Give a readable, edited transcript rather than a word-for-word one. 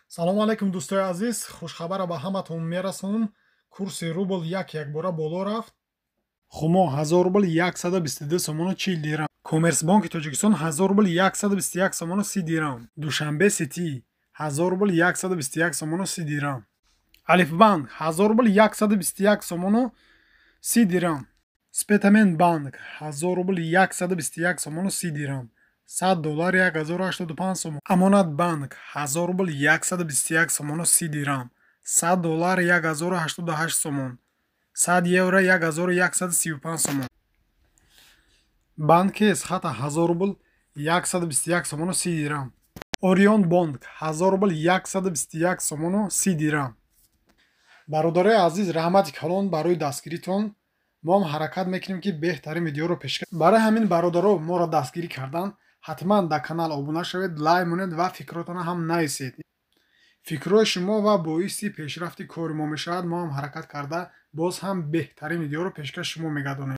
Салому алайкум, дӯстои азиз. Хушхабара ба ҳаматон мерасонам: курси рубл як якбора боло рафт. Хумо 1000 рубл 122 сомону 40 дирам. Коммерсбонки Тоҷикистон 1000 рубл 121 сомону 30 дирам. Душанбе Сити 1000 рубл 121 сомону 30 дирам. Алифбанк 1000 рубл 121 сомону 30 дирам. Спитамен банк 1000 рубл 121 сомону 30 дирам. 100 доллар 1085 сомон. Амонат банк 1000 рубл 121 сомону 30 дирам. 100 доллар 1088 сомон. 100 евро 1135 сомон. Банки Эсхата 1000 рубл 121 сомону 30 дирам. Орион бонк 1000 рубл 121 сомону 30 дирам. Бародарои азиз, раҳмати калон барои дастгиритон. Мо ҳам ҳаракат мекунем, ки беҳтарин видеоро пешкаш. Барои ҳамин, бародаро, моро дастгирӣ кардан ҳатман дар канал обуна шавед, лайк монед ва фикротонро ҳам нависед. Фикрҳои шумо ва боиси пешрафти кори мо мешавад. Мо ҳам ҳаракат карда, боз ҳам беҳтарин видеоро пешкаш шумо мегардонем.